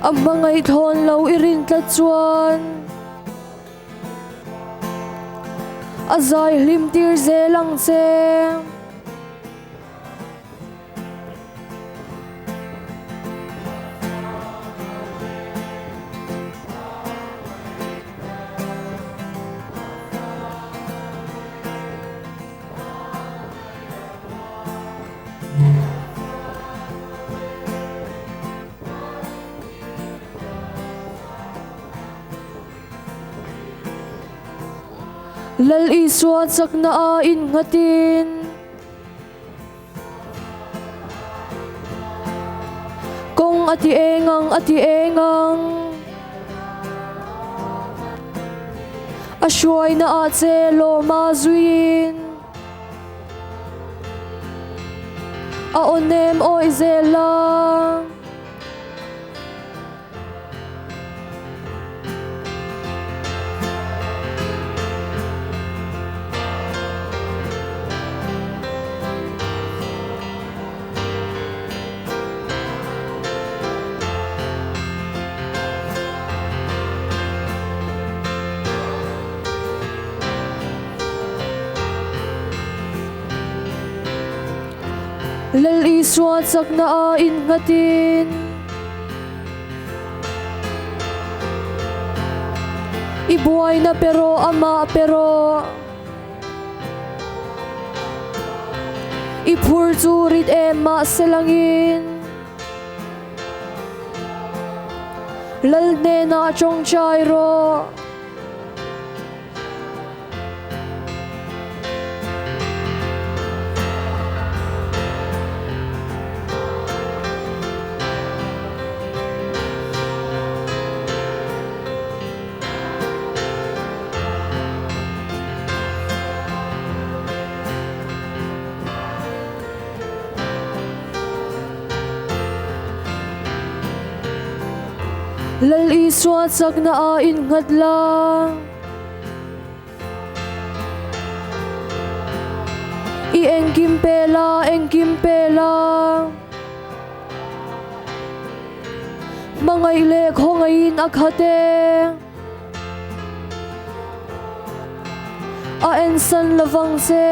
A hmangaih thlawn lo i rin tlat chuan a zai hlim tir zel ang che. Lal Isua chakna a innghatin. Kawng a ti eng ang, a ti eng ang. A hruaina ah che lawm a zuiin. A aw nem awih zel a. Lal Isua chakna a innghatin. I buaina pe rawh, amah pe rawh. I phur chu rit em mahse langin. Lal hnenah tawngtai rawh. Lal Isua chakna ah innghat la. I engkim pe la, engkim pe la. Hmangaih leh khawngaihin a khat e. A ensan lovang che.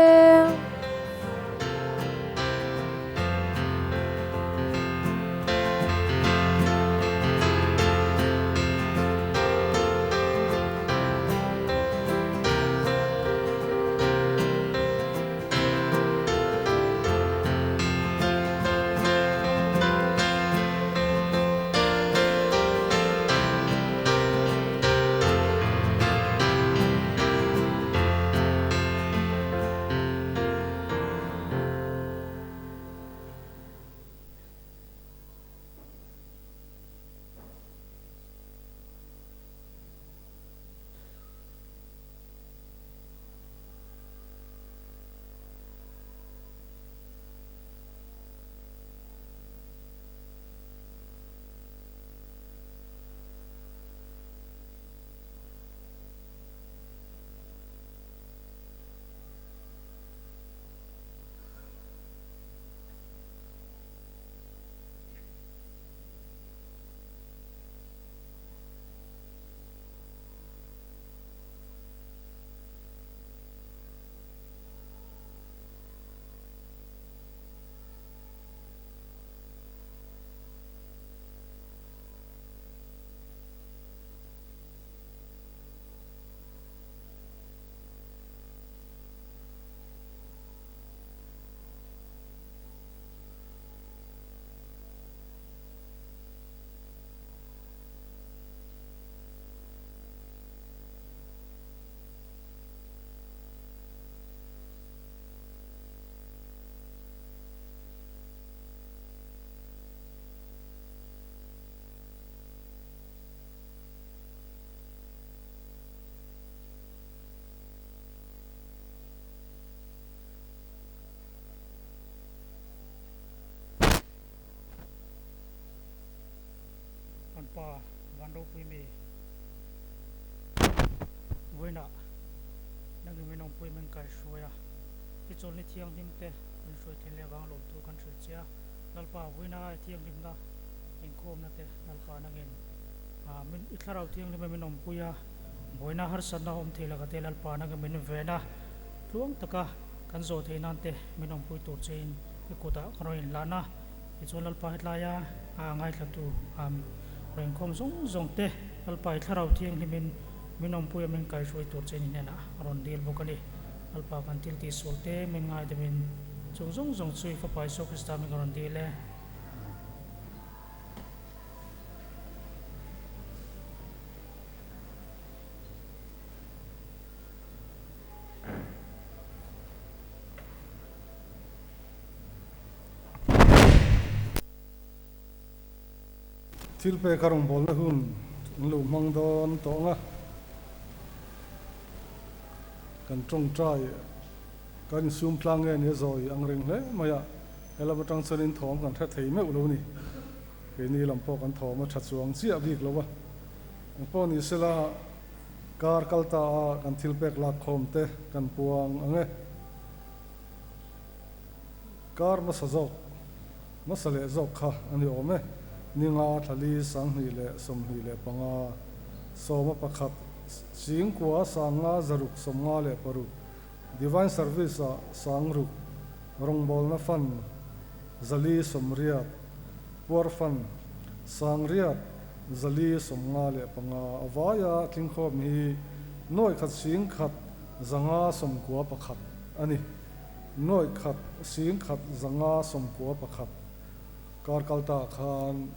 Kan pa van ropui mi vawiinah nangin min awmpui min kaihruai a, i chawlhni thianghlim te min hruai thin leh vang lawmtu kan hrilh che a, Lalpa vawiina thianghlimna. Inkhawmna te Lalpa nangin min i Thlarau Thianghlim a min awmpui a, buaina harsatna awm thei laka te Lalpa nangin min ven a, tluang taka kan zawh theih nan te min awmpui tur chein i kutah ka rawn inhlan a. Tichuan Lalpa hetlaia a ngaithlatu rawn inkhawm zawng zawng te Lalpa i Thlarau Thianghlimin min awmpui a min kaihruai tur chein i hnenah a rawn dil bawk a ni. Lalpa kan thil tihsual te min ngaidamin chung zawng zawng chu i Fapa Isua Krista min ka rawn dil e. Thil pek a rawngbawlna hun an lo hmang dawn tawh ang a, kan tawngtai Kan insum tlang nge ni a zawi ang reng hle mai a, he lam atang chuanin thawm kan hre thei meuh lo ni. Keini lam pawh kan thawm a tha chuang chiah bik lo a. Engpawh ni sela kar kal ta a kan thil pek lak khawm te kan puang ang e. Kar hmasa zawk, hmasa leh zawk kha a ni awm e. Ninga thlali 2025, 11 singkua sanga zaruk 56. Divine Service ah Sangruk, rawngbawlna fund, Zali 80, Puar fund, Sangriat, Zali 55 a vaia tlingkhawm hi nuaih khat sing khat zanga sawmkua pakhat a ni. Nuaih khat sing khat zanga sawmkua pakhat kar kal ta khan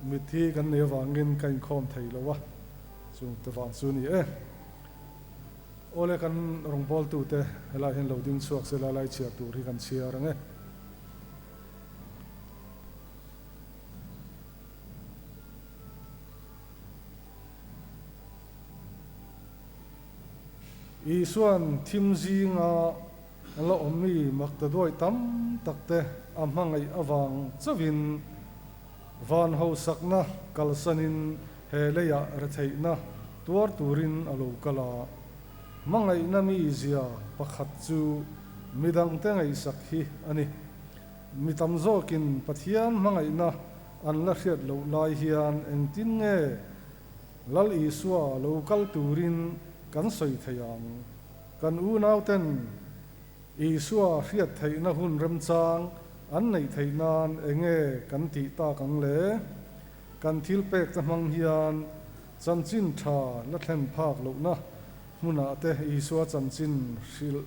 mitthi kan nei avangin ka inkhawm thei lo a, chung te vang chu ni e. Awle kan rawngbawltute helai hian lo ding chhuak se la lai chhiar tur hi kan chhiar ang e. Isuan thim zinga la awmmi maktaduai tam takte a hmangaih avang chauhin van hausakna kalsanin He leiah retheihna tuar turin a lo kal a, hmangaihna mizia pakhat chu midangte ngaihsak hi a ni. Mi tam zawkin Pathian hmangaihna an la hriat loh lai hian engtin nge Lal Isua lo kal turin kan sawi thei ang? Kan unauten Isua hriat theihna hun remchang an neih theih nan enge kan tih tak ang le? Kan thil pek te hmang hian chanchin tha la thlen phak lohna hmunah te Isua chanchin hrilh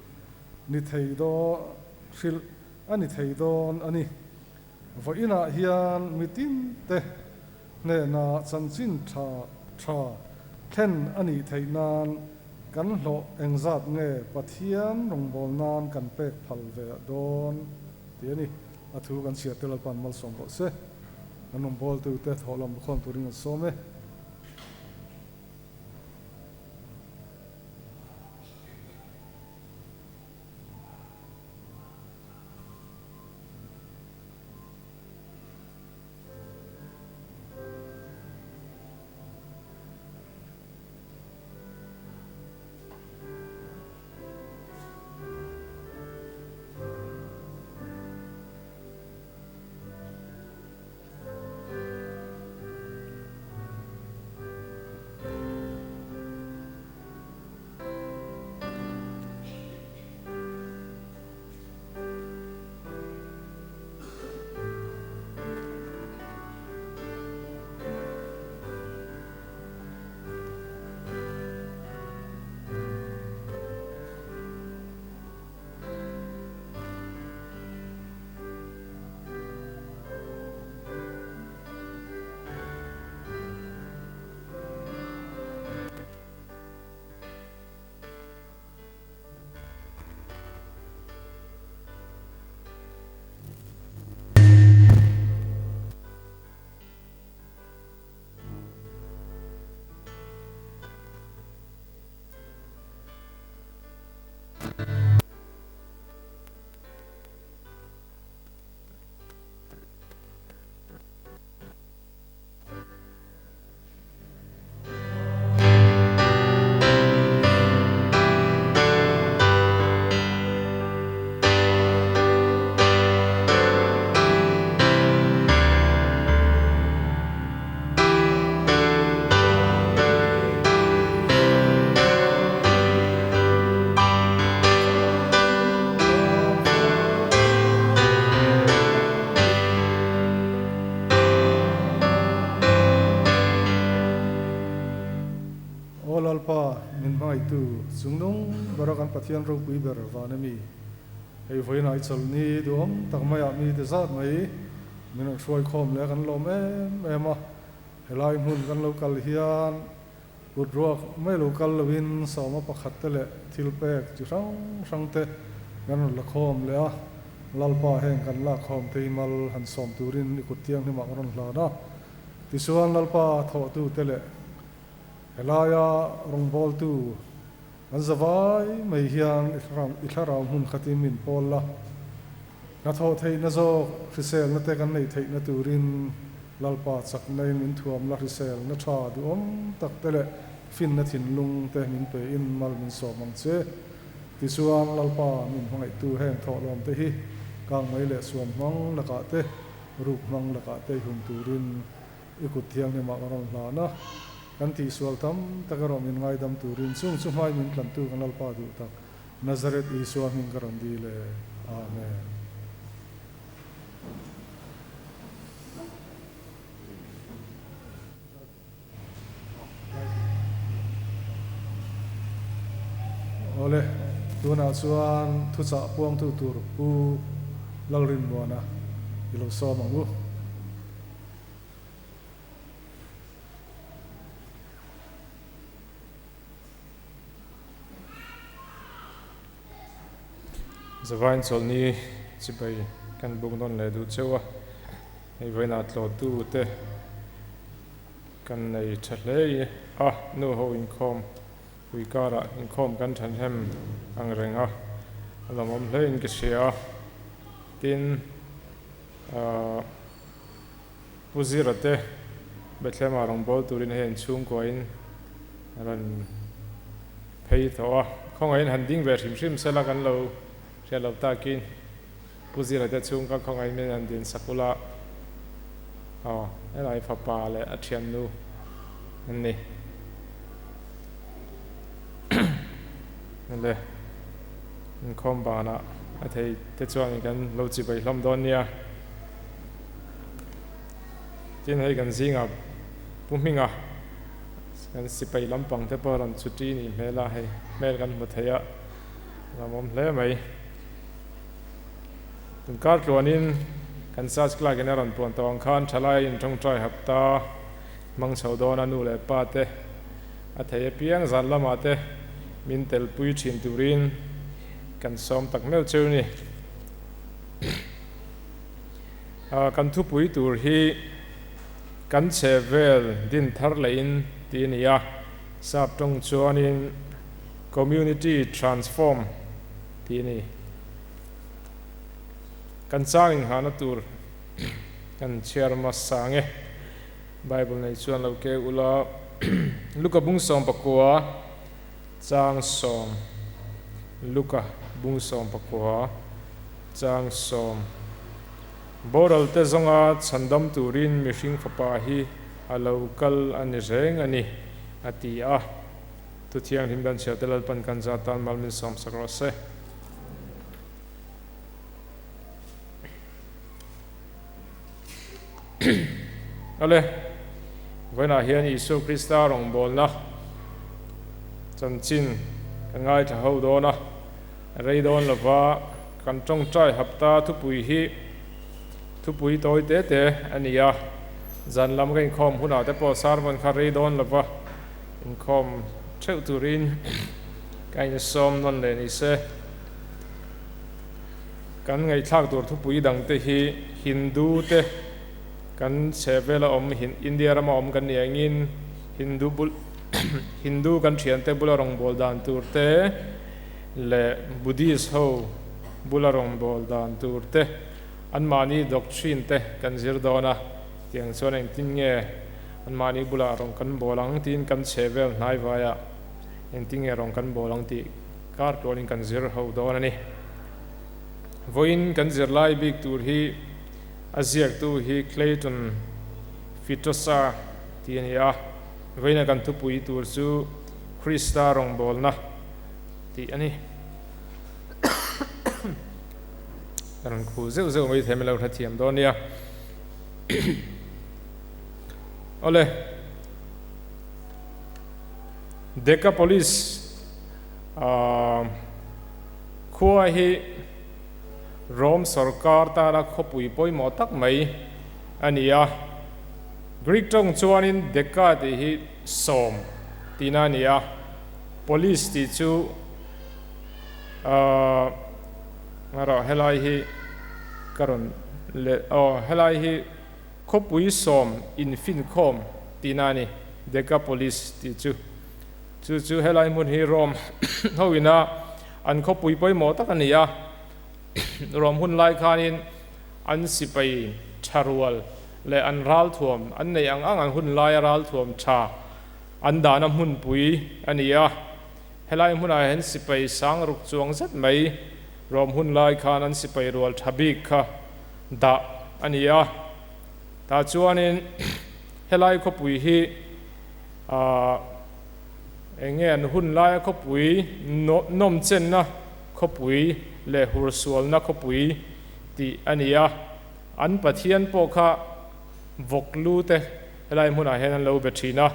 ni thei dawn hrilh a ni thei dawn a ni. Vawiinah hian mitin te hnena chanchin tha tha thlen a nih theih nan kan hlawh engzat nge Pathian rawngbâwl nan kan pek phal ve dawn tih a ni. A thu kan chhiar te Lalpa'n malsawm rawh se. Kan rawngbawltute thawhlam lukhawm turin kan sawm e. Aw Lalpa, min hmangaihtu chungnung bera kan Pathian ropui ber van a mi. Hei vawiinah i chawlhni duhawm tak maiah mite zat mai min rawn hruai khawm leh a kan lawm em em a. Helai hmun kan lo kal hian kut ruak mai lo kal loin sawma pakhat te leh thil pek chi hrang hrang te kan rawn la khawm leh a. Lalpa heng kan lak khawm te hi mal han sawm turin i kut thianghlimah kan rawn hlan a. Tichuan Lalpa thawhtute leh helaia rawngbawltu an zavai mai hian i thlarau hmun khatin min pawl la. Hnathawh theihna zawk hriselna te kan neih theihna turin Lalpa chaknain min thuam la, hriselna tha duhawm tak te leh finna thinlung te min pein mal min sawm ang che. Tichuan Lalpa min hmangaihtu heng thawhlawm te hi kang mai leh suam hmang lakah te ruk hmang lakah te i hum turin i kut thianghlimah ka rawn hlan a, kan tihsual tam tak erawh min ngaidam turin chung chu hmai min tlantu kan Lalpa duh tak Nazareth Isua hming ka rawn dil e. Amen. Awle, tunah chuan thuchah puangtu tur Pu Lalrinmuana i lo sawm ang u. Zavain chawlhni chibai kan buk nawn leh duh cheu a, hei vawiinah tlawhtu te kan nei tha hle i a, nu ho inkhawm pui karah inkhawm kan thanhem ang reng a, a lawmawm hle in ka hria a, tin ahh Pu Zira te Bethlehem-ah rawngbâwl turin hei an chhungkuain rawn phei tawh a, khawngaihin han ding ve hrim hrim sela kan lo hriat lo takin Pu Zira te chhungkua khawngaihin min han din sak ula, aw helai fapa leh a thiannu an ni. Le inkhawm banah a thei te chuan kan lo chibai hlawm dawn nia. Tin hei kan zingah Pu Hminga kan sipai lampang te pawh rawn chhuti nih hmel a, hei hmel kan hmu thei a, lawmawm hle mai. Tun kar tluanin kan Church Clerk in a rawn puan tawh ang khan thalai in tawngtai hapta hmang chho dawn a nu leh pa te a thei apiang zan lamah te min telpui thin turin kan sawm tak meuh cheu ni. Kan thupui tur hi kan chhe vel din thar lehin tih a ni a, sap tawng chuanin Community Transform tih a ni. Kan chang inghahna tur kan chhiar hmasa ang e. Bible nei chuan lo ke ula Luka bung 19 chang 10 Luka bung 19 Chang 10. Boral te zawnga chhandam turin mihring fapa hi a lo kal a ni reng a ni, a ti a. Thu thianghlim kan chhiar te Lalpan kan za tan mal min sawm sak rawh se. Awle, vawiinah hian Isua Krista rawngbawlna chanchin kan ngaithla ho dawn a. Rei dawn lova kan tawngtai hapta thupui hi thupui tawi te te a ni a, zan lam ka inkhawm hunah te pawh sermon kha rei dawn lova inkhawm theuh turin ka insawm nawn leh ni se. Kan ngaihthlak tur thupui dang te hi Hindu te kan chhehvela awm India rama awm kan nih angin Hindu bul Hindu kan thiante bula rawngbâwl dan tur te leh Buddhist ho bula rawngbâwl dan tur te, anmahni doctrine te kan zir dawn a, tiang chuan engtin nge anmahni bulah rawn kan bâwl ang tiin kan chhe vel hnai vaiah engtin nge rawn kan bâwl ang tih kar tualin kan zir ho dawn a ni. Vawiin kan zirlai bik tur hi a ziaktu hi Clayton Fitosa tih a ni a. Vawiina kan thupui tur chu Krista rawngbawlna tih a ni. Ka rawn khu zeuh zeuh mai thei mai lo hrethiam dawn nia. Awle. Decapolis khua hi Rome sorkar tana khawpui pawimawh tak mai a ni a. Greek tawng chuanin Deca tih hi sawm tihna a ni a, Polis tih chu ahh erawh helai hi ka rawn leh aw helai hi khawpui sawm infinkhawm tihna a ni Decapolis tih chu. Chu chu helai hmun hi Rome ho ina an khawpui pawimawh tak a ni a, Rome hun lai khanin an sipai tha rual leh an ralthuam an neih ang ang an hun laia ralthuam tha an dahna hmunpui a ni a. Helai hmunah hian sipai sang ruk chuang zet mai Rome hun lai khan an sipai rual tha bik kha dah a ni a. Tah chuanin helai khawpui hi Ahh eng nge an hun laia khawpui nawm chenna khawpui leh hursualna khawpui tih a ni a, an Pathian pawh kha vawk lu te helai hmunah hian an lo be thin a,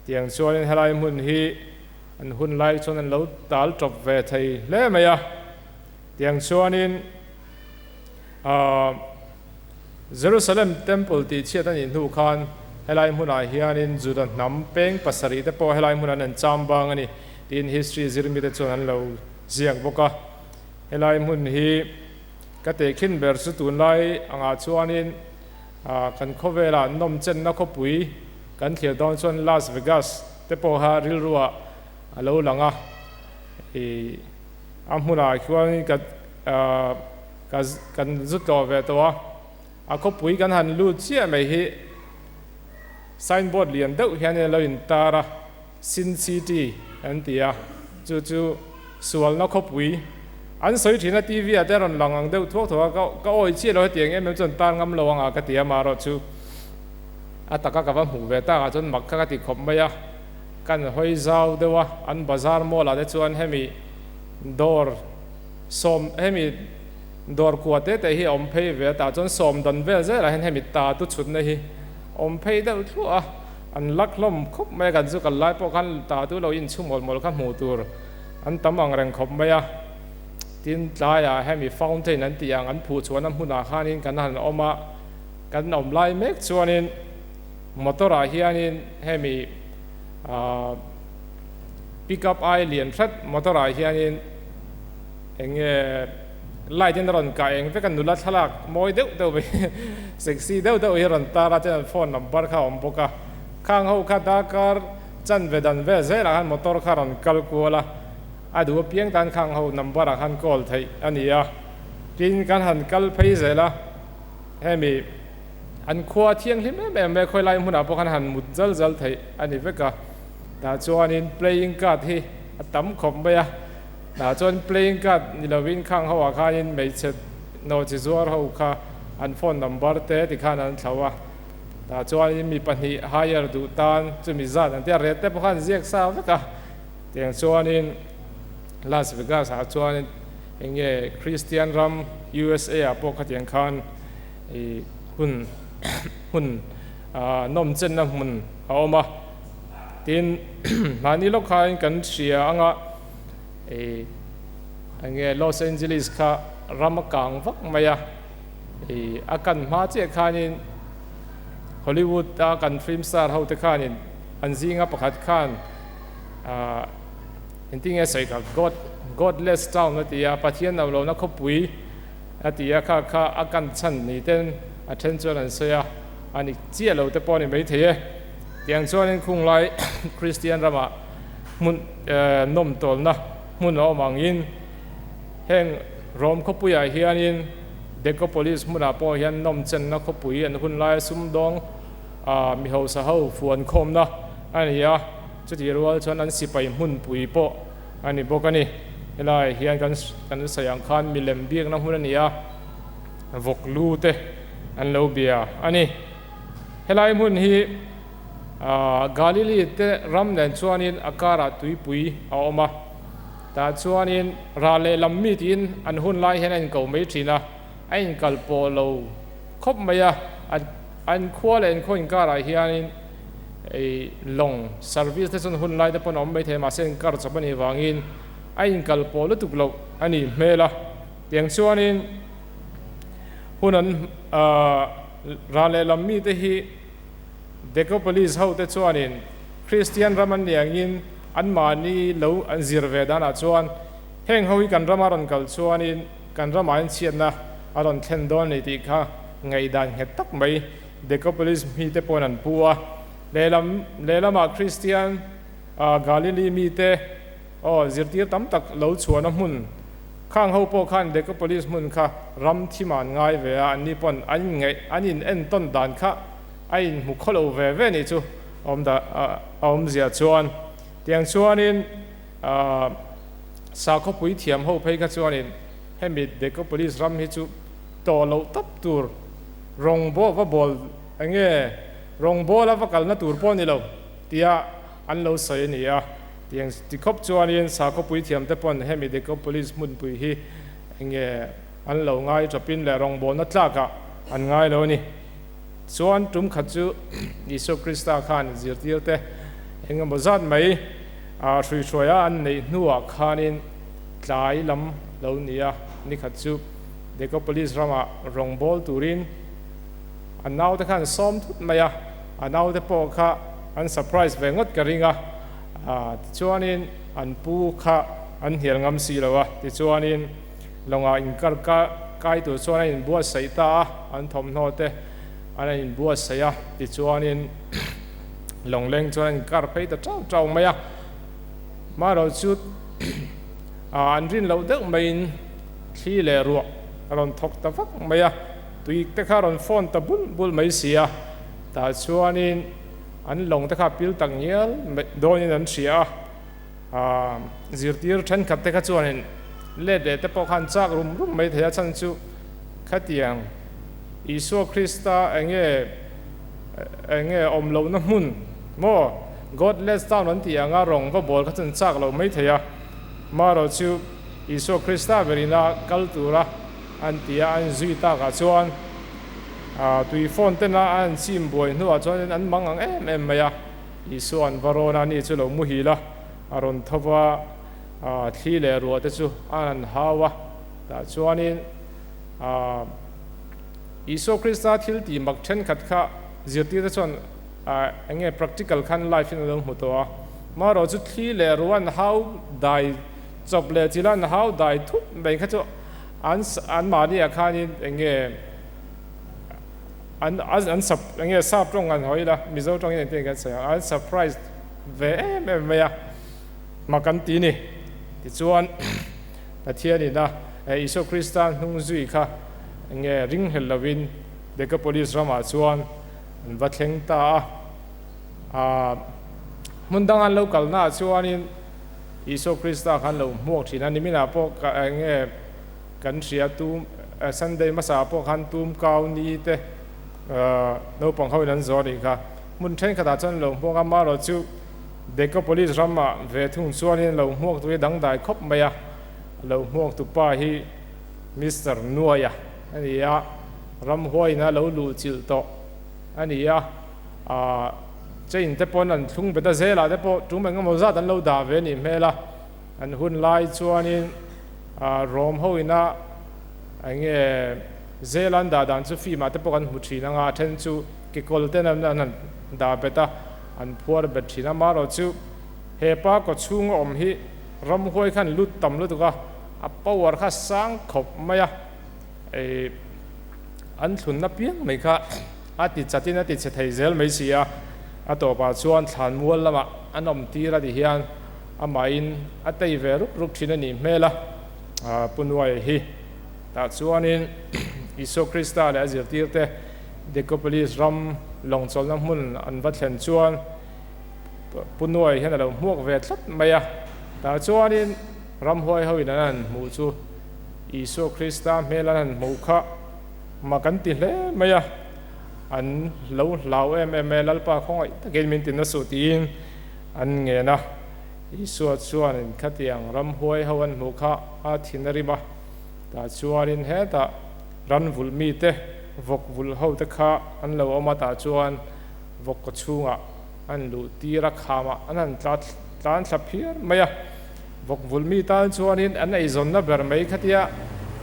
tiang chuanin helai hmun hi an hun lai chuan an lo tal tawp ve thei hle mai a, tiang chuanin ahh. Jerusalem Temple tih chhiat a nih hnu khan helai hmunah hianin Juda hnam peng pasarih te pawh helai hmunah an an cham bang a ni tiin history zirmite chuan an lo ziak bawk a. Helai hmun hi ka tehkhin ber chu tunlai angah chuanin kan khawvelah nawmchenna khawpui kan thlir dawn chuan Las Vegas te pawha rilruah a lo lang a. Ih a hmunah khian ka Ka kan zu tlawh ve tawh a, a khawpui kan han lut chiah mai hi signboard lian deuh hian a lo intar a, Sin City an ti a, chu chu sualna khawpui an sawi thin a, TV ah te a rawn lang ang deuh thuak thuak a, ka ka awi chiah lo hetiang em em chuan tar ngam lo ang a ka ti a, amaherawh chu a taka ka va hmuh ve tak ah chuan mak kha ka ti khawp mai a, kan hawi zau deuh a, an bazar mall ah te chuan hemi dawr Sawm, hemi dawr kua te te hi a awm phei ve a, tah chuan sawm dan vel zelah hian hemi ta tu chhutna hi a awm phei deuh thluah a, an lak hlawm khawp mai a, kan chu kal lai pawh khan ta tu lo inchhu mawlh mawlh kha hmuh tur an tam ang reng khawp mai a. Tin, tlaiah hemi fountain an tih ang an phuh chhuahna hmunah khanin kan han awm a, kan awm lai mek chuanin motor ah hianin hemi ahh pick up ai lian hret motor ah hianin eng nge light in a rawn kah eng vek a nula thlalak mawi deuh deuh mai sexy deuh deuh hi a rawn tar a chuan an phone number kha a awm bawk a khang ho kha darkar chanve dan vel zelah khan motor kha a rawn kal kual a a duh apiang tan khang ho number ah khan call theih a ni a tin kan han kal phei zel a hemi an khua thianghlim em em mai khawilai hmunah pawh khan han mut zal zal theih a ni vek a tah chuanin playing card hi a tam khawp mai a. Tah chuan playing card ni lovin khang ho ah khanin hmeichhe nawhchi zuar ho kha an phone number te ti khan an thlo a, tah chuanin mi pahnih hire duh tan chumi zat an tia rate te pawh khan ziak sa vek a, tiang chuanin Las Vegas ah chuanin eng nge Christian ram USA ah pawh khatiang khan ih hun hmun ah nawm chenna hmun a awm a, tin mahni lawk khain kan hria anga. Ih enge Los Angeles kha ram a kang vak mai a, ih a kan hma chiah khanin Hollywood a kan film star ho te khanin an zinga pakhat khan ah engtin nge sawi kha God Godless town a ti a, Pathian no lohna khawpui a ti a, kha kha a kan chhan ni ten a then chuan an sawi a, a ni chiah lo te pawh a ni maithei e. Tiang chuanin khunglai Kristian ramah hmun nawm tawlna hmun a awm angin heng Rome khawpuiah hianin Decapolis hmunah pawh hian nawm chenna khawpui an hun laia sumdawng mi hausa ho fuan khawmna a ni a, chutih rual chuan an sipai hmunpui pawh a ni bawk a ni. Helaiah hian kan kan sawi ang khan milem biakna hmun a ni a, vawk lu te an lo bia a ni. Helai hmun hi. Galili te ram nen chuanin a karah tuipui a awm a, tah chuanin ral lehlam mi tiin an hun lai hian a inko mai thin a, a inkal pawh lo khawp mai a, an khua leh an khaw inkarah hianin Ei lawng service te chuan hun lai te pawn a awm maithei mahse in kar chawp a nih vangin a inkal pawh lutuk loh a nih hmel a. Tiang chuanin hun an ral lehlam mite hi Decapolis ho te chuanin Kristian ram an nih angin anmahni lo an zir ve danah chuan heng ho hi kan rama rawn kal chuanin kan ramah hian chhiatna a rawn thlen dawn a ni tih kha ngaihdan nghet tak mai Decapolis mite pawhin an pu a. Lehlam lehlamah Kristian Galili mite aw zirtir tam tak lo chhuahna hmun khang ho pawh khan Decapolis hmun kha ram thim ah an ngai ve a, anni pawn an inngaih an in entawn dan kha a inhmu khaw lo ve ve nih chu awm da a awmzia chuan tiang chuanin sakhawpui thiam ho phei kha chuanin hemi Decapolis ram hi chu tawh loh tawp tur rawng bawh va bawl enge rawng bawla va kalna tur pawh ni lo tia an lo sawi a ni a, tiang ti khawp chuanin sakhawpui thiam te pawn hemi Decapolis hmunpui hi enge an lo ngai tawpin leh rawngbawlna tlakah an ngai lo a ni. Chuan tum khat chu Isua Krista khan zirtir te engemaw zat mai hruihruaia an neih hnuah khanin tlai lam lo ni a, nikhat chu Decapolis ramah rawngbâwl turin a naute khan sawm thut mai a, a naute pawh kha an surprise ve ngawt ka ring a, tichuanin an pu kha an hnial ngam si lo a, tichuanin lawngah inkar kai tur chuan a inbuatsaih ta a, an thawmhnaw te an inbuatsaih a, tichuanin lawngleng chuan a inkar phei ta chau chau mai a, marawh chu an rin loh deuh maiin thli leh ruah a rawn thawk ta vak mai a, tui te kha a rawn phone ta bul bul mai si a, tah chuanin an lawng te kha a pil tak ngial dawnin an hria a, aaa zirtir thenkhat te kha chuanin let leh te pawh khan chak rum rum mai thei a, chhan chu khatiang Isua Krista eng nge eng nge awm lohna hmun maw Godless town an tih anga rawng va bawl kha chuan chak loh mai thei a, marawh chu Isua Krista berina kal tura an ti a, an zui takah chuan tui phone tena a an chim buai hnuah chuanin an mang ang em em mai a, Isua an va rawn a, ani chu lo muhil a, a rawn tho va, thli leh ruah te chu a han hau a, tah chuanin Isua Krista thil tih mak thenkhat kha zirtirte chuan eng nge practical khan life in a lo hmu tawh a, marawh chu thli leh ruah an hau dai chawp leh chil a an hau dai thut mai kha chu an an mahni ah khanin eng nge an an sap eng nge sap tawng an hawi ila Mizo tawngin engtin kan sawi ang an surprise ve em em mai a mak an ti ni tichuan Pathianin a Isua Krista hnung zui kha eng nge ringhlel lovin Decapolis ramah chuan an va thleng ta a ah hmun danga an lo kalnaah chuanin Isua Krista khan lo hmuak thin a, niminah pawh ka eng nge kan hria tum Sunday hmasa ah pawh khan tum kau ni te naupang ho in an zawh a nih kha. Hmun thenkhatah chuan lo hmuak a, marawh chu Decapolis ramah ve thung chuanin lo hmuak tu hi dangdai khawp mai a, lo hmuak tu pa hi Mister Nuaia a ni a, ramhuaiin a lo luh chilh tawh a ni a, aah chain te pawn an thlung bet a, zelah te pawh tum eng emaw zat an lo dah ve a nih hmel a, an hun lai chuanin aah rawm ho ina eng nge zela an dah dan chu film ah te pawh kan hmu thin ang a, a then chu kekawl ten an han dah bet a, an phuar bet thin a, marawh chu he pa kaw chhunga awm hi ramhuai khan lut tam lutuk a, a power kha sang khawp mai a, ei an thlunna piang mai kha a ti chatin a ti chhe thei zel mai si a, a tawpah chuan thlan mual lamah an awm tir a ti hian amahin a tei ve rup rup thin a nih hmel a, Pu Nuaia hi tah chuanin Isua Krista leh a zirtirte Decapolis ram lawngchawlhna hmun an va thlen chuan Pu Nuaia hian a lo hmuak ve tlat mai a, tah chuanin ramhuai hoin an han hmuh chu Isua Krista hmel an han hmuh kha mak an ti hle mai a, an lo hlau em em e, Lalpa khawngaih takin min ti nasuh tiin an ngen a. Isua chuanin khatiang ramhuai ho an hmuh kha a thin a rim a, tah chuanin hetah ran vulh mite vawk vulh ho te kha an lo awm a, tah chuan vawk kaw chhungah an luh tir a, khamah an han tla tlan thla phiar mai a. Vawk vul mi tan chuanin an eizawnna ber mai khatia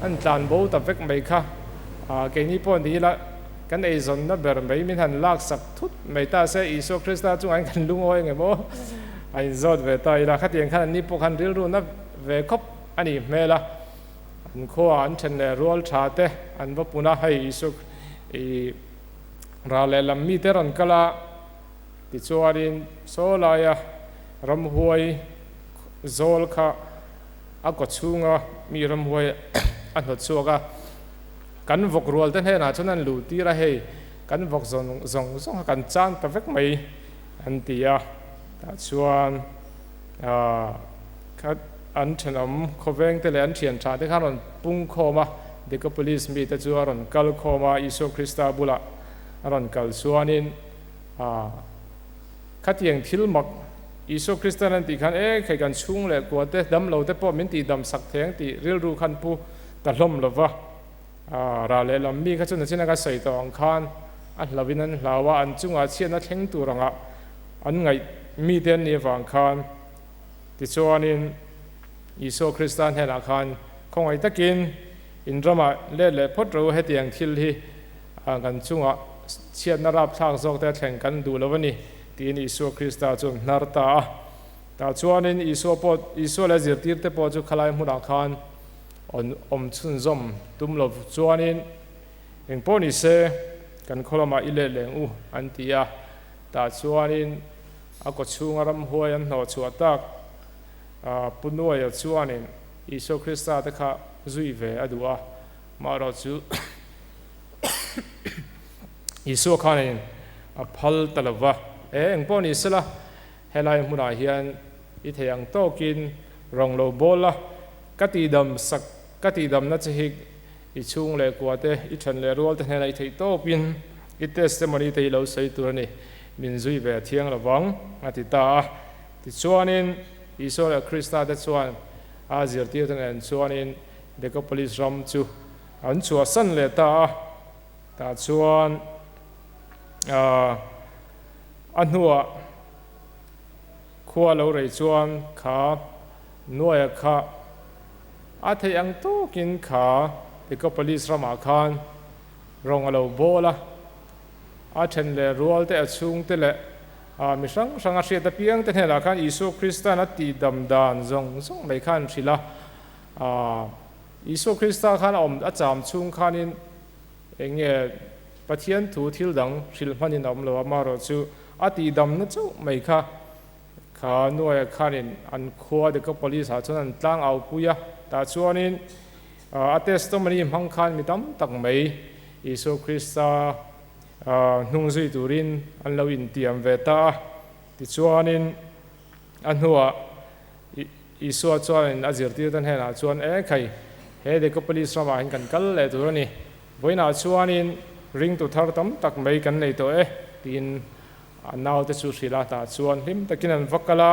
an tlan bo ta vek mai kha keini pawh ni ila kan eizawnna ber mai min han laksak thut mai ta se Isua Krista chungah hian kan lungawi ang em aw a inzawt ve ta ila khatiang khan anni pawh khan rilru na ve khawp a nih hmel a, an khuaah an then leh rual tha te an va pun a, hei Isua i ral lehlam mite rawn kal a. Tichuanin saw laia ramhuai zawl kha a kaw chhunga mi ramhuai a hnawt chhuak a, kan vawk rual te hnenah chuan an luh tir a, hei kan vawk zawng zawng kha kan chang ta vek mai an ti a, tah chuan kha an thenawm khawveng te leh an thian tha te khan rawn pung khawm a, Decapolis mite chu a rawn kal khawm a, Isua Krista bulah a rawn kal chuanin A, khatiang thil mak Isua Kristan an tih khan e khai kan chhung leh kua te dam lo te pawh min tih dam sak theng tih rilru khan pu ta hlawm lo va. A, rah leh lam mi kha chu nachin a ka sawi tawh ang khan a hlauhin an hlau a, an chungah chhiatna thleng tur angah an ngaih mi te an nih avang khan tichuanin Isua Krista hnenah khan khawngaih takin in ramah let leh phawt ro hetiang thil hi Kan chungah chhiatna rapthlak zawk te a thleng kan duh lo a ni, tiin Isua Krista chuan hnar ta a. Tah chuanin Isua pawh, Isua leh a zirtirte pawh chu khalai hmunah khan awm chhunzawm tum lo chuanin, Eng pawh ni se, kan khaw lamah i let leng u, an ti a. Tah chuanin a kaw chhunga ramhuai an hnawh chhuah tak Pu Nuaia chuanin Isua Krista te kha zui ve a duh a, maherawh chu Isua khanin a phal ta lo va. E, eng pawh ni sela, helai hmunah hian i thei ang tawkin rawng lo bawl la, ka tihdam sak, ka tihdamna che hi i chhung leh kua te, i then leh rual te hnenah i theih tawpin i testimony te hi lo sawi tur a ni, min zui ve a thiang lo vang, a ti ta a. Tichuanin Isua leh Krista te chuan a zirtirte nen chuanin Decapolis ram chu An chhuahsan leh ta a, tah chuan a hnuah khua lo rei chuan kha nuaia kha a theih ang tawkin kha Decapolis ramah khan rawng a lo bawl a, a then leh rual te, a chhungte leh mi hrang hrang a hriat apiang te hnenah khan Isua Krista'n a tihdam dan zawng zawng mai khan hrilh a. Isua Krista khan a awm a cham chhung khanin eng nge Pathian thu thil dang hrilh hmanin a awm lo a, amaherawh chu a tihdamna chauh mai kha kha nuaia khanin an khua Decapolis ah chuan an tlang au pui a, tah chuanin a testimony hmang khan mi tam tak mai Isua Krista hnung zui turin an lo intiam ve ta a, tichuanin a hnuah Isua chuanin a zirtirte hnenah chuan, E khai, he Decapolis ramah hian kan kal leh tur a ni. Vawiinah chuanin ringtu thar tam tak mai kan nei tawh e, tiin a naute chu hrilh a. Tah chuan hlim takin an va kal a,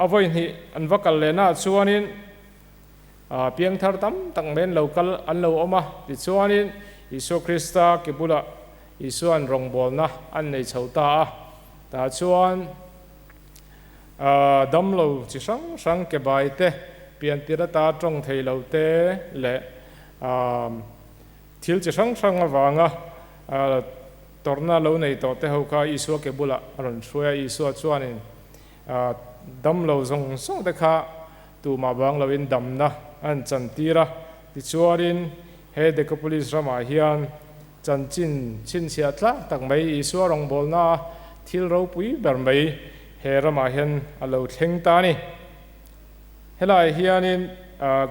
a vawi hnih an va kal lehnaah chuanin piang thar tam tak mai an lo kal an lo awm a. Tichuanin Isua Krista ke bulah Isua'n rawngbawlna an nei chho ta a. Tah chuan. Damlo chi hrang hrang ke bai te, piantir ata tawng thei lo te leh thil chi hrang hrang avanga tawrhna lo nei tawh te ho kha Isua ke bulah a rawn hruai a. Isua chuanin damlo zawng zawng te kha tumah bang loin damna a han chantir a. Tichuanin he Decapolis ramah hian Chanchin chhinchhiah tlak tak mai Isua rawngbawlna thil ropui ber mai he ramah hian a lo thleng ta a ni. Helai hianin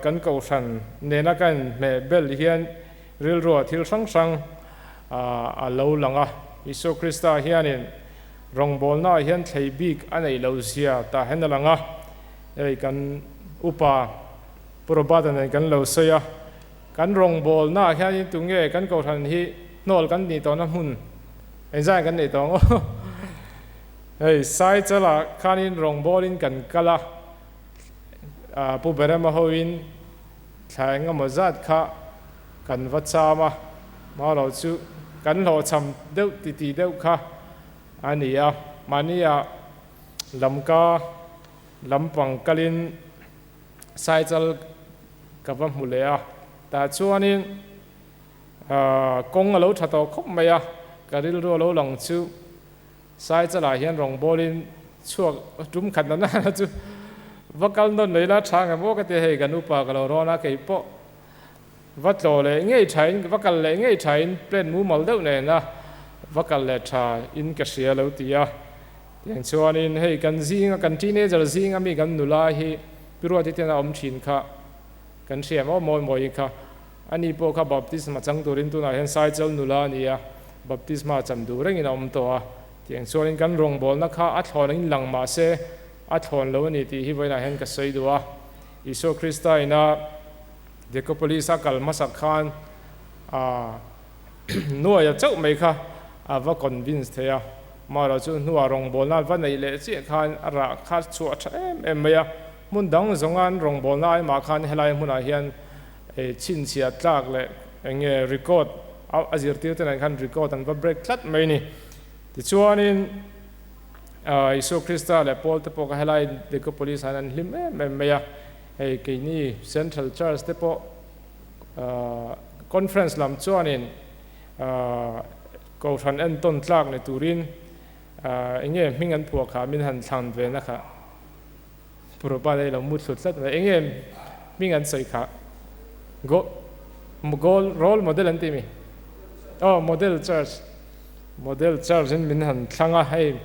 kan kohhran nena kan inhmeh bel hian rilruah thil hrang hrang a lo lang a. Isua Krista hianin rawngbawlnaah hian thlei bik a neih loh zia tah hian a lang a. Hei kan upa Pu Robert-a nen kan lo sawi a. Kan rawngbawlnaah hianin tunge kan kohhran hi hnawl kan nih tawhna hmun engzai kan neih tawh ang aw. Hei Saichalah khanin rawngbawlin kan kal a, Pu Berema hoin thla engemaw zat kha kan va cham a, marawh chu kan hlawhchham deuh titih deuh kha. a ni a, mahnia lamka lampang kalin Saichal ka va hmu leh a, tah chuanin kawng a lo tha tawh khawp mai a, ka rilru a lo lang chu Saichalah hian rawngbawlin chhuak tum khat na nana chu va kal nawn mai ila tha ang em aw ka ti a, hei kan upa ka lo rawn a, kei pawh va tlawh leh ngei thain va kal leh ngei thain plan mumal deuh nena va kal leh tha in ka hria lo ti a, tiang chuanin hei kan zinga kan teenager zinga mi kan nula hi pi ruati ten a awm thin kha kan hria maw mawi mawi kha ani pawh kha baptisma chang turin tunah hian Saichal nula a ni a, baptisma chan duh rengin a awm tawh a, tiang chuanin kan rawngbawlna kha a thlawn in lang mah se a thlawn lo a ni tih hi vawiinah hian ka sawi duh a, Isua Krista ina Decapolis a kal hmasak khan a nuaia chauh mai kha a va convince thei a, amaherawh chu hnuah rawngbawlna va neih leh chiah khan a rah kha chhuah tha em em mai a, hmun dang zawnga an rawngbawlna ai mah khan helai hmunah hian chhinchhiah tlak leh eng nge record a zirtir te nen khan record an va break tlat mai a ni. Tichuanin Isua Krista leh Paul te pawh kha helai Decapolis ah hian an hlim em em mai a. Hei keini Central Church te pawh Conference lam chuanin Kohhran entawn tlak ni turin enge hming an phuah kha min han thlan ve na kha Purupad a ilo mu thlu tlat mai enge hming an sawi kha Goal Role Model an ti mi aw Model Church Model Church in min han thlang a hei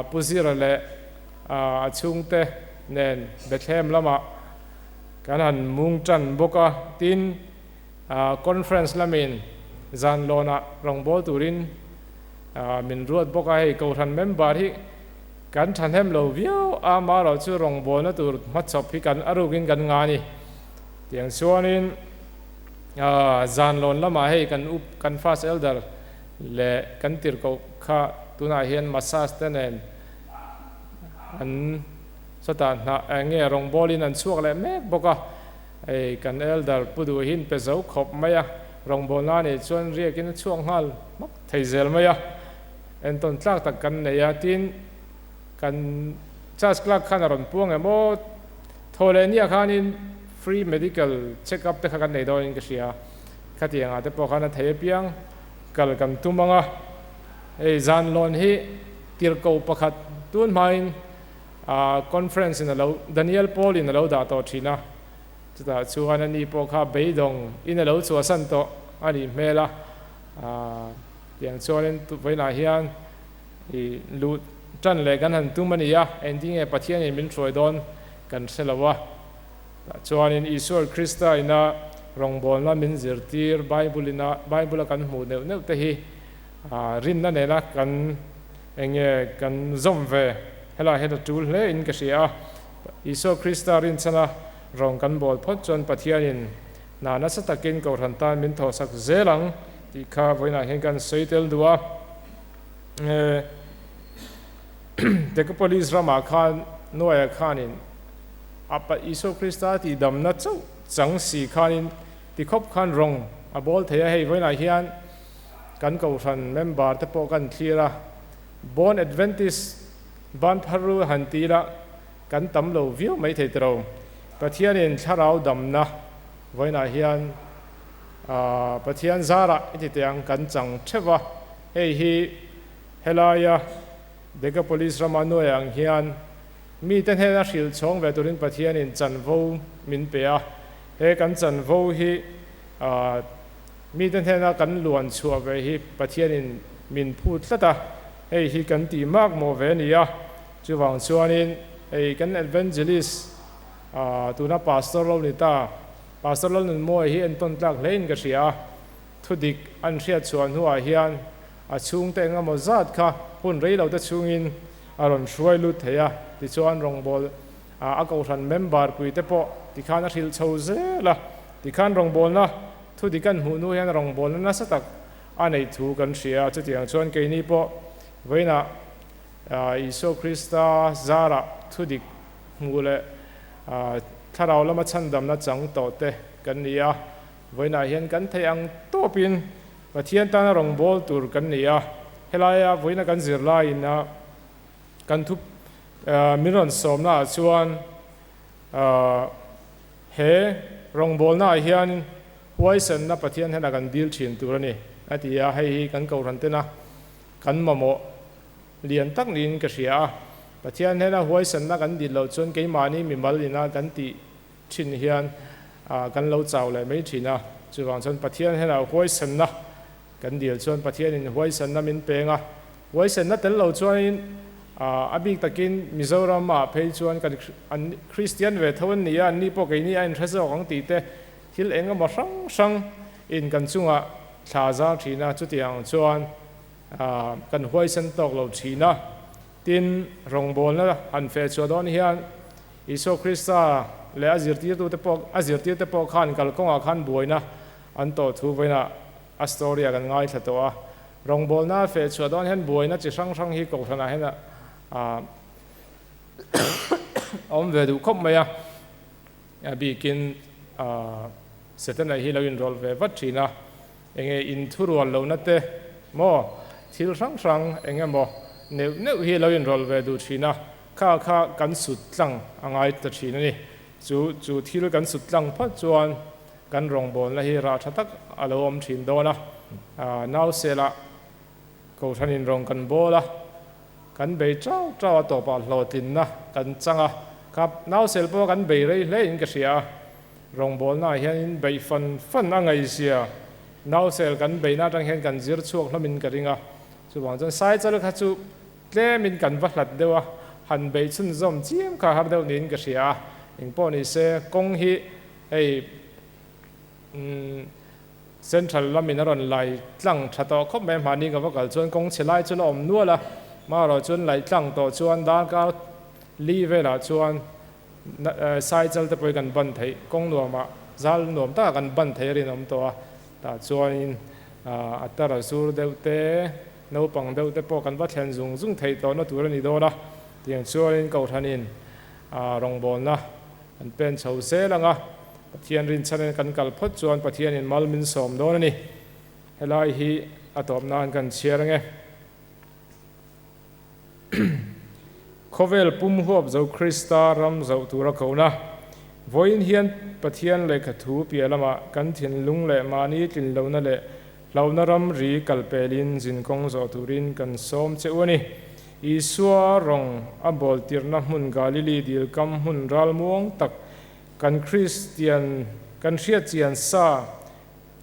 Pu Zira leh a chhungte nen Bethlehem lamah kan han mung tan bawk a, tin conference lamin zan lawnah rawngbâwl turin min ruat bawk a, hei Kohhran member hi kan thahnem lo viau a, amaherawh chu rawngbâwlna tur hmachhawp hi kan a rukin kan ngah a ni. Tiang chuanin zan lawn lamah hei kan up kan first elder leh kan tirhkoh kha tunah hian massage te nen An sawtah hnah eng nge rawngbawlin an chhuak leh mek bawk a, hei kan elder pu duh hi pe zo khawp mai a, rawngbawlna nih chuan riakin a chhuak nghal hmak thei zel mai a, entawn tlak tak kan nei a, tin kan church clerk khan a rawn puang em aw, thaw leh nia khanin free medical check up te kha kan nei dawnin ka hria, khatiangah te pawh khan a thei apiang kal kan tum ang a, hei zan lawn hi. Tirhkoh pakhat tun hmain conference in a lo Daniel Paul in a lo dah tawh thin a, chutah chuan ani pawh kha beidawng in a lo chhuahsan tawh a nih hmel a, tiang chuanin vawiinah hian i luh tan leh kan han tum a ni a, engtinge Pathianin min hruai dawn kan hre lo a, tah chuanin Isua Krista ina rawngbawlna min zirtir Bible ina Bible a kan hmuh neuh neuh te hi Rinna nena kan eng nge kan zawm ve? Helai hian a tul hle in ka hria a. Isua Krista rinchhana rawng kan bawl phawt chuan Pathianin hna nasa takin Kohhran tan min thawhsak zel ang tih kha vawiinah hian kan sawi tel duh a. Decapolis ramah khan Noah khanin a Isua Krista tihdamna chauh chang si khanin tikhawp khan rawng a bawl thei a. Hei vawiinah hian Kan Kohhran member te pawh kan thlir a, Born Adventist ban phar ru han ti ila kan tam lo viau mai thei tiro. Pathianin thlarau damna vawiinah hian Pathian zarah i ti teh ang kan chang theuh a, hei hi helaia Decapolis rama nuai ang hian mite hnena hrilh chhawng ve turin Pathianin chanvo min pe a, he kan chanvo hi Mite hnena kan luan chhuah ve hi Pathianin min phut tlat a, hei hi kan tih mak maw ve a ni a. Chuvang chuanin hei kan Evangelist tuna Pastor lo ni ta, Pastor Lalnunmawia hi entawn tlak hlein ka hria a, thudik an hriat chhuah hnuah hian a chhungte eng emaw zat kha hun rei lo te chhungin a rawn hruai lut thei a, tichuan rawngbâwl a kohhran member puite pawh tikhan a hrilh chho zel a, tikhan rawngbâwlna Thu dik an hmuh hnu hian rawngbawlna nasa tak a neih thu kan hria a, chutiang chuan keini pawh vawiinah Isua Krista zarah thu dik hmuh leh thlarau lama chhandamna chang tawh te kan ni a, vawiinah hian kan theih ang tawpin Pathian tana rawngbâwl tur kan ni a. Helaia vawiina kan zir laiin kan thu min rawn sawmnaah chuan he rawngbawlnaah hian huaisanna Pathian hnenah kan dil thin tur a ni a ti a, hei hi kan kohhran tena kan mamawh lian tak niin ka hria a. Pathian hnena huaisanna kan dil loh chuan keimahni mimal ina kan tih thin hian kan lo chau leh mai thin a, chuvang chuan Pathian hnenah huaisanna Kan dil chuan Pathianin huaisanna min peng a, huaisanna tel lo chuanin a bik takin Mizoramah phei chuan kan an Kristian ve tho an ni a, anni pawh keini a inhre zawk ang tih te thil eng emaw hrang hrang in kan chungah thla zar thin a, chutiang chuan kan huaisan tawk lo thin a. Tin, rawngbawlna han feh chhuah dawn hian Isua Krista leh a zirtirtute pawh a zirtirte pawh khan kalkawngah khan buaina an tawh thu vawiinah a story ah kan ngaithla tawh a, rawngbawlna a feh chhuah dawn hian buaina chi hrang hrang hi kohhranah hian a awm ve duh khawp mai a, a bikin Setana hi lo inrawlh ve vat thin a, enge inthurual lohna te maw thil hrang hrang eng emaw neuh neuh hi lo inrawlh ve duh thin a, kha kha kan sut tlang a ngai ta thin a ni, chu chu thil kan sut tlang phawt chuan Kan rawngbawlna hi rah tha tak a lo awm thin dawn a, Nausela Kohhranin rawng kan bawl a, kan bei chau chau a tawpah hlawhtlinna kan chang a, kha Nausel pawh kan bei rei hle in ka hria a, rawngbawlnaah hianin beih fan fan a ngaihzia Nausel kan beihna atang hian kan zir chhuak hlawmin ka ring a, chuvang chuan Saichal kha chu tlemin kan va hlat deuh a, han beih chhunzawm chiam kha har deuh niin ka hria a, engpawh nise kawng hi Hei Central lamin a rawn lai tlang tha tawh khawp mai a, mahni ka va kal chuan kawng chhe lai chu la awm nual a, marawh chuan laih tlang tawh chuan darkar li velah chuan cycle te pawh hi kan ban theih, kawng nuamah zal nuam takah kan ban theih a rinawm tawh a, tah chuanin a tara zur deuh te, naupang deuh te pawh kan va thlen zung zung theih tawhna tur a ni dawn a, tiang chuanin Kohhranin rawngbawlna An pen chho zel ang a, Pathian rinchhanin kan kal phawt chuan Pathianin mal min sawm dawn a ni. Helai hi a tawp nan kan chhiar ang e. Khawvel pum huap zo Krista ram zoh tura kohna. Vawiin hian Pathian lehkha thu piah lamah kan thinlung leh mahni tlinlohna leh Hlauhna ramri kal pelin zinkawng zawh turin kan sawm che u a ni. Isua rawng a bawltirna hmun Galili dil kam hmun ralmuang tak kan Kristian kan hriatchian sa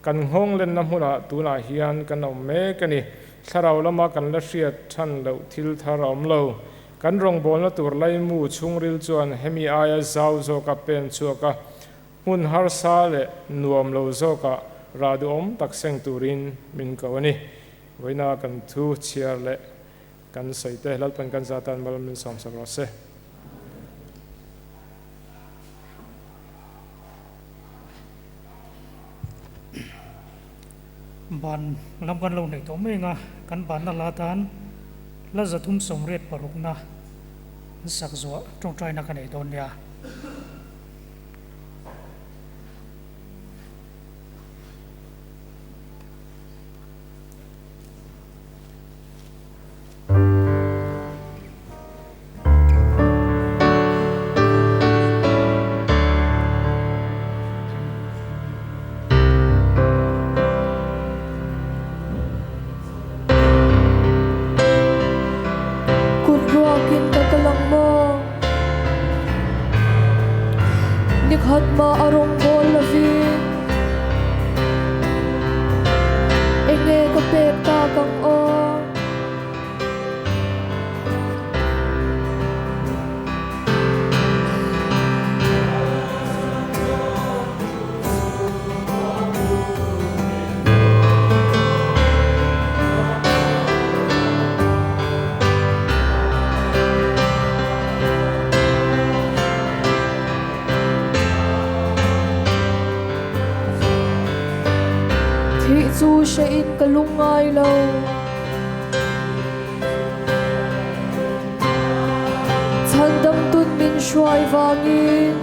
kan nghawng lenna hmunah tunah hian kan awm mek a ni. Thlarau lama kan la hriat than loh thil thar a awm lo. Kan rawngbawlna tur laimu chhungril chuan hemi aia zau zawka pen chhuak a Hmun harsa leh nuam lo zawkah rah duhawm tak seng turin min ko a ni. Vawiina kan thu chhiar leh kan sawi te Lalpan kan za tan mal min sawmsak rawh se. Ban lam kan lo neih tawh mai anga kan banna la tan la 386 na sak zuah tawngtaina ka nei dawn nia. Kut ruakin ka kal ang maw? Nikhat mah a rawngbâwl lovin enge ka pek tak ang aw? Thih chu hre in ka lung ngai lo. Chhandam tun min hruai vangin.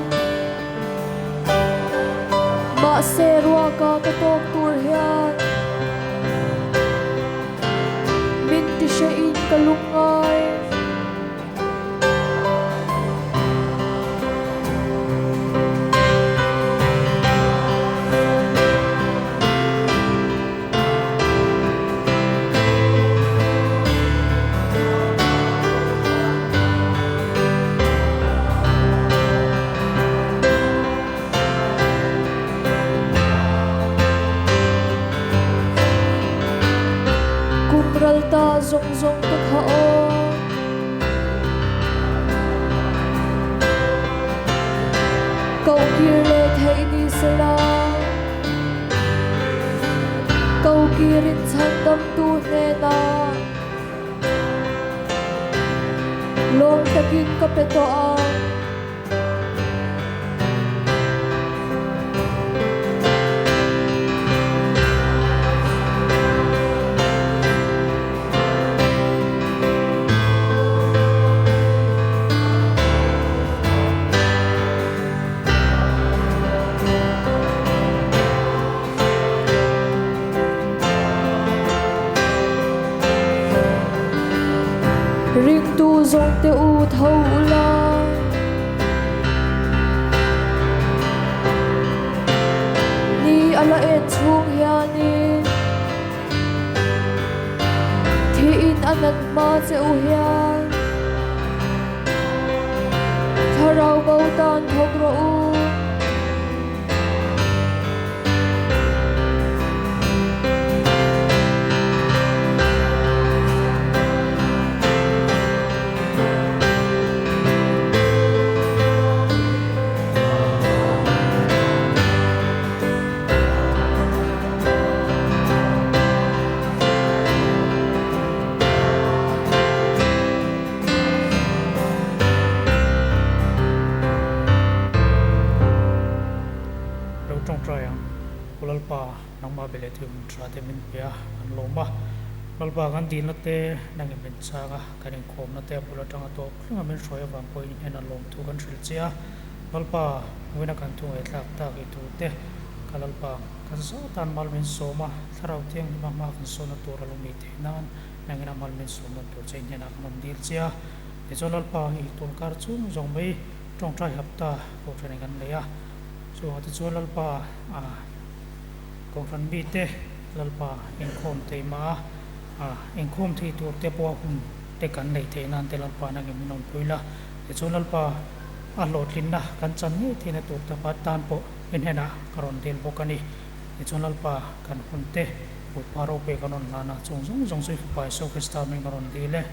Mahse ruaka ka tawk tur hian min ti. hrein ka lungngai. Kum ral ta zawng zawng te kha aw. Koh kir leh theih ni sela. Ko kirin chhandamtu hnenah lawm takin ka pe tawh ang. Ringtu zawngte u tho ula. Ni a la en chhung hianin thiin a nat hma che u hian thlarau bo tan thawk rawh u. Lo tawngtai ang, Pu Lalpa, nangmah be leh thil hmun tha te min pe a, kan lawm a. Lalpa kan dilna te nangin min chhang a, kan inkhawmna te a bul atanga tawp thleng a min hruai avang pawhin in hnenah lawmthu kan hrilh che a. Lalpa, Ngawina kan thu ngaihthlak tak i thu te ka Lalpa, kan zo tan mal min sawm a, Thlarau Thianghlim a hma kan sawna tur a lo nih theih nan nangin a mal min sawmna tur che in hnenah kan rawn dil che a. Tichuan Lalpa hi tunkar chung zawng mai tawngtai hapta kohhran in kan nei a, chuvang tichuan Lalpa a kohhran mite Lalpa inkhawm thei mah a, inkhawm thei tur te pawh a hun te kan neih theih nan te Lalpa nangin min awmpui la. Tichuan Lalpa a hlawhtlinna kan chan ngei theihna tur te tan pawh i hnenah ka rawn dil bawk a ni. Tichuan Lalpa kan hun te kutphah ropui kan rawn hlan a, chung zawng zawng chu i Fapa Isua Krista hming ka rawn dil e.